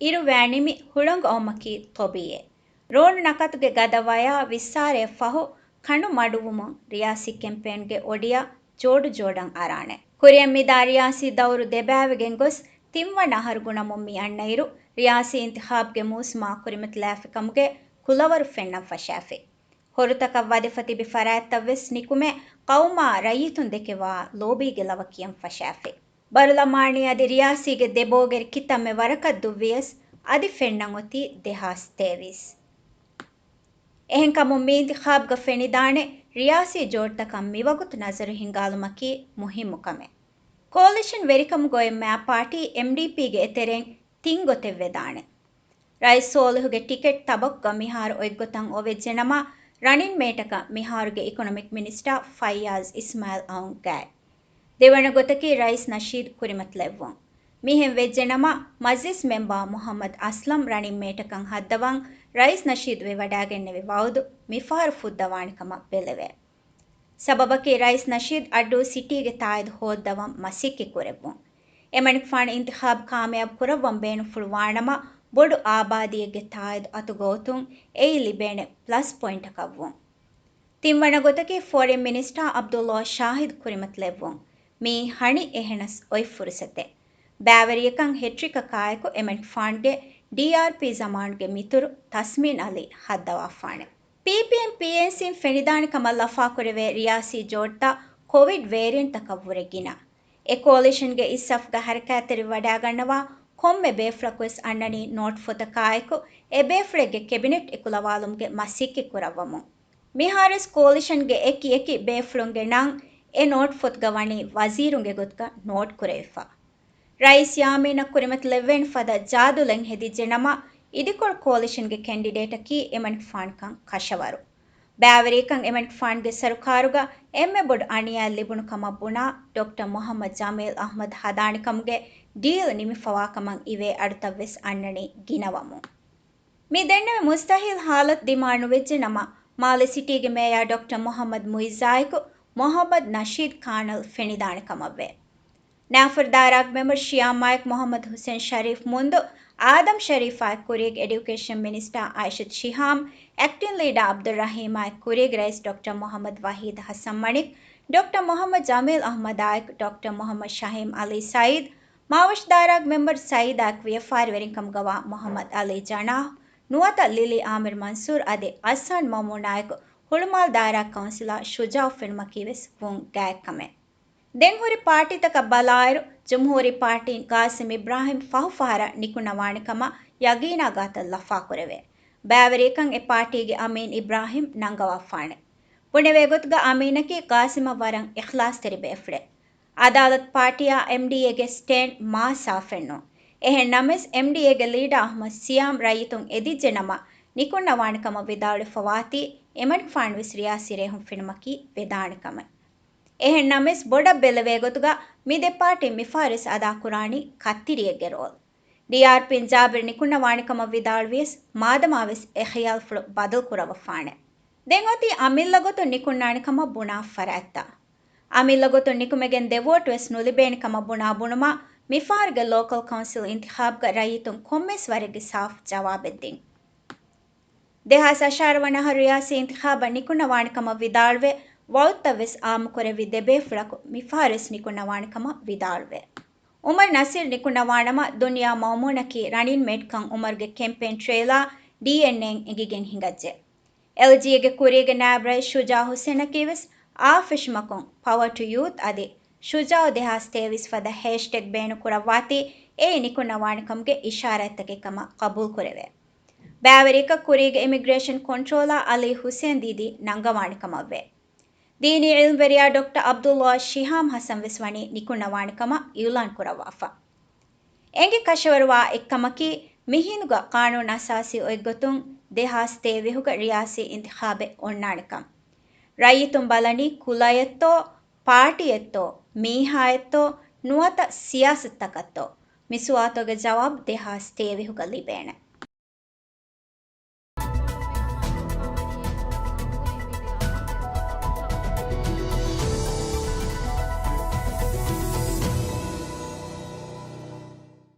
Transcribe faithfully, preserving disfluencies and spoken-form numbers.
އިރު ވައިނިމި ހުޅަނގު އައުމަކީ ޠަބީޢީ. ރޯނު ނަކަތުގެ ގަދަ ވަޔާ ވިއްސާރަޔަށް ފަހު ކަނޑު މަޑުވުމުން ރިޔާސީ ކެމްޕޭންގެ އޮޑިއަށް ޖޯޑު ޖޯޑަށް އަރާނެ. ކުރިއަށް މިދާ ރިޔާސީ ދައުރު ދެބައިވެގެން ގޮސް ތިންވަނަ އަހަރު ގުނަމުން މި އަންނައިރު، ރިޔާސީ އިންތިޚާބްގެ މޫސުމާ ކުރިމަތިލާފި ކަމުގެ ކުލަވަރު ފެންނަން ފަށާފި. ހޮރުތަކަށް ވަދެފަ ތިބި ފަރާތްތައް ވެސް ނިކުމެ، ޤައުމާ ރައްޔިތުން ދެކެވާ ލޯބީގެ ލަވަ ކިޔަން ފަށާފި. ބަރުލަމާނީ އަދި ރިޔާސީގެ ދެބޯގެ ކިތަންމެ ވަރަކަށް ދުއްވިޔަސް އަދި ފެންނަން އޮތީ ދެހާސް ތޭވީސް. އެހެންކަމުން މި އިންތިޚާބްގަ ފެނިދާނެ ރިޔާސީ ޖޯޑުތަކަށް މިވަގުތު ނަޒަރު ހިންގާލުމަކީ މުހިއްމު ކަމެއް. ކޯލިޝަން ވެރިކަމުގަ އޮތް މާ ޕާޓީ އެމްޑީޕީގެ އެތެރެއިން ތިން ގޮތެއް ވެދާނެ. ރައީސް ސޯލިހުގެ ޓިކެޓް ތަބަކުގަ މިހާރު އޮތްގޮތަށް އޮވެއްޖެނަމަ، ރަނިން މޭޓަކަށް މިހާރުގެ އިކޮނޮމިކް މިނިސްޓާ ފައްޔާޒް އިސްމާއިލް އައުން ގާތް. ދެވަނަ ގޮތަކީ ރައީސް ނަޝީދު ކުރިމަތިލެއްވުން. މިހެން ވެއްޖެނަމަ، މަޖްލިސް މެމްބާ މުޙައްމަދު އަސްލަމް ރަނިން މޭޓަކަށް ހައްދަވަން ރައީސް ނަޝީދު ވެވަޑައިގެންނެވި ވައުދު މިފަހަރު ފުއްދަވާނެ ކަމަށް ބެލެވޭ. ސަބަބަކީ ރައީސް ނަޝީދު އައްޑޫ ސިޓީގެ ތާއީދު ހޯއްދަވަން މަސައްކަތް ކުރެއްވުން. އެމަނިކުފާނު އިންތިޚާބު ކާމިޔާބު ކުރައްވަން ބޭނުންފުޅު ވާނަމަ، ބޮޑު އާބާދީއެއްގެ ތާއީދު އަތުގަ އޮތުން އެއީ ލިބޭނެ ޕްލަސް ޕޮއިންޓަކަށްވުން. ތިންވަނަ ގޮތަކީ ފޮރިން މިނިސްޓާ ޢަބްދުﷲ ޝާހިދު ކުރިމަތިލެއްވުން. މިއީ ހަނި އެހެނަސް އޮތް ފުރުސަތެއް. ބައިވެރިޔަކަށް ހެޓްރިކަކާއެކު އެމަނިކުފާނުގެ ޑީއާރްޕީ ޒަމާނުގެ މިތުރު ތަސްމީން އަލީ ހައްދަވާފާނެ. ޕީޕީއެމް، ޕީއެންސީން ފެނިދާނެ ކަމަށް ލަފާކުރެވޭ ރިޔާސީ ޖޯޑުތައް ކޮވިޑް ވޭރިއެންޓްތަކަށް ވުރެ ގިނަ. އެ ކޯލިޝަންގެ އިސް ސަފުގަ ހަރަކާތްތެރިވެވަޑައިގަންނަވާ ކޮންމެ ބޭފުޅަކުވެސް އަންނަނީ ނޯޓް ފޮތަކާއެކު، އެ ބޭފުޅެއްގެ ކެބިނެޓް އެކުލަވާލުމުގެ މަސައްކަތް ކުރައްވަމުން. މިހާރުވެސް ކޯލިޝަންގެ އެކި އެކި ބޭފުޅުންގެ ނަން އެ ނޯޓް ފޮތުގަ ވަނީ ވަޒީރުންގެ ގޮތުގަ ނޯޓް ކުރެވިފަ. ރައީސް ޔާމީނަށް ކުރިމަތިލެއްވޭނެ ފަދަ ޖާދުލެން ހެދިއްޖެ ނަމަ، އިދިކޮޅު ކޯލިޝަންގެ ކެންޑިޑޭޓަކީ އެމަނިކުފާނުކަން ކަށަވަރު. ބައިވެރިޔަކަށް އެމަނިކުފާނުގެ ސަރުކާރުގަ އެންމެ ބޮޑު އަނިޔާ ލިބުނު ކަމަށް ބުނާ ޑޮކްޓަރ މުޙައްމަދު ޖަމީލް އަޙްމަދު ހަދާނެ ކަމުގެ ޑީލް ނިމިފަވާ ކަމަށް އިވޭ އަޑުތައް ވެސް އަންނަނީ ގިނަވަމުން. މި ދެންނެވި މުސްތަހީލް ހާލަތު ދިމާ ނުވެއްޖެ ނަމަ، މާލެ ސިޓީގެ މޭޔާ ޑޮކްޓަރ މުޙައްމަދު މުއިއްޒާއެކު މުޙައްމަދު ނަޝީދު ކާނަލް ފެނިދާނެ ކަމަށްވޭ. ނާފަރު ދާއިރާގެ މެމްބަރު ޝިޔާމްއާއެކު މުޙައްމަދު ހުސެން ޝަރީފް މުންދު، އާދަމް ޝަރީފާއެކު ކުރީގެ އެޑިއުކޭޝަން މިނިސްޓާ އާއިޝަތު ޝިހާމް، އެކްޓިން ލީޑާ އަބްދުއްރަޙީމާއެކު ކުރީގެ ރައީސް ޑޮކްޓަރ މުޙައްމަދު ވަޙީދު ޙަސަން މަނިކް، ޑޮކްޓަރ މުޙައްމަދު ޖަމީލް އަޙްމަދާއެކު ޑޮކްޓަރ މުޙައްމަދު ޝަހީމް ޢަލީ ސަޢީދު، މާވަށު ދާއިރާގެ މެމްބަރު ސަޢީދާއެކު ވިޔަފާރިވެރިންކަމުގަވާ މުޙައްމަދު ޢަލީ ޖަނާޙް، ނުވަތަ ލިލީ އާމިރު މަންސޫރު އަދި އައްސާން މައުމޫނާއެކު ހުޅުމާލު ދާއިރާ ކައުންސިލާ ޝުޖާޢު ފެނުމަކީ ވެސް ވުން ގާތް ކަމެއް. ދެން ހުރި ޕާޓީތަކަށް ބަލާއިރު، ޖުމްހޫރީ ޕާޓީން ގާސިމް އިބްރާހިމް ފަހު ފަހަރަށް ނިކުންނަވާނެ ކަމަށް ޔަގީނާ ގާތަށް ލަފާކުރެވޭ. ބައިވެރިޔަކަށް އެ ޕާޓީގެ އަމީން އިބްރާހިމް ނަންގަވާފާނެ. ބުނެވޭ ގޮތުގަ އަމީނަކީ ގާސިމަށް ވަރަށް އިޚްލާޞްތެރި ބޭފުޅެއް. އަދާލަތު ޕާޓީއާ އެމްޑީއޭގެ ސްޓޭންޑް މާ ސާފެއްނު. އެހެން ނަމަވެސް، އެމްޑީއޭގެ ލީޑާ އަޙްމަދު ސިޔާމް ރައްޔިތުން އެދިއްޖެ ނަމަ، ނިކުންނަވާނެ ކަމަށް ވިދާޅުވެފަ ވާތީ، އެމަނިކުފާނު ވެސް ރިޔާސީ ރޭހުން ފެނުމަކީ ވެދާނެ ކަމެއް. އެހެން ނަމަވެސް، ބޮޑަށް ބެލެވޭ ގޮތުގަ މި ދެ ޕާޓީން މިފަހަރުވެސް އަދާކުރާނީ ކައްތިރިއެއްގެ ރޯލް. ޑީއާރްޕީން ޖާބިރު ނިކުންނަވާނެ ކަމަށް ވިދާޅުވިޔަސް، މާދަމާވެސް އެ ޚިޔާލުފުޅު ބަދަލު ކުރައްވަފާނެ. ދެން އޮތީ އަމިއްލަ ގޮތުން ނިކުންނާނެ ކަމަށް ބުނާ ފަރާތްތައް. އަމިއްލަ ގޮތުން ނިކުމެގެން ދެ ވޯޓު ވެސް ނުލިބޭނެ ކަމަށް ބުނާ ބުނުމަށް، މިފަހަރުގެ ލޯކަލް ކައުންސިލް އިންތިޚާބުގަ ރައްޔިތުން ކޮންމެސް ވަރެއްގެ ސާފު ޖަވާބެއް ދިން. ދެހާސް އަށާރަ ވަނަ އަހަރު ރިޔާސީ އިންތިޚާބަށް ނިކުންނަވާނެ ކަމަށް ވިދާޅުވެ، ވައުދުތައް ވެސް އާއްމުކުރެއްވި ދެ ބޭފުޅަކު މިފަހަރުވެސް ނިކުންނަވާނެ ކަމަށް ވިދާޅުވޭ. އުމަރު ނަސީރު ނިކުންނަވާނަމަ، ދުނިޔާ މައުމޫނަކީ ރަނިން މޭޓްކަން އުމަރުގެ ކެމްޕޭން ޓްރެއިލާ ޑީއެންއޭން އެނގިގެން ހިނގައްޖެ. އެލްޖީއޭގެ ކުރީގެ ނާއިބު ރައީސް ޝުޖާއު ހުސެނަކީ ވެސް އާ ފެށުމަކުން، ޕަވަރ ޓު ޔޫތް އަދި ޝުޖާއު ދެހާސް ތޭވީސް ފަދަ ހޭޝްޓެގް ބޭނުން ކުރައްވާތީ، އެއީ ނިކުންނަވާނެ ކަމުގެ އިޝާރާތްތަކެއް ކަމަށް ޤަބޫލު ކުރެވޭ. ބައިވެރިޔަކަށް ކުރީގެ އިމިގްރޭޝަން ކޮންޓްރޯލާ އަލީ ހުސެން ދީދީ ނަންގަވާނެ ކަމަށްވޭ. ދީނީ ޢިލްމުވެރިޔާ ޑޮކްޓަރ ޢަބްދުﷲ ޝިހާމް ޙަސަން ވެސް ވަނީ ނިކުންނަވާނެ ކަމަށް އިޢުލާން ކުރައްވާފަ. އެނގި ކަށަވަރުވާ އެއްކަމަކީ، މިހިނދުގަ ޤާނޫނު އަސާސީ އޮތްގޮތުން ދެހާސް ތޭވީހުގަ ރިޔާސީ އިންތިޚާބެއް އޮންނާނެކަން. ރައްޔިތުން ބަލަނީ ކުލައެއްތޯ، ޕާޓީއެއްތޯ، މީހާއެއްތޯ، ނުވަތަ ސިޔާސަތުތަކަށްތޯ؟ މި ސުވާތުގެ ޖަވާބު ދެހާސް ތޭވީހުގަ ލިބޭނެ.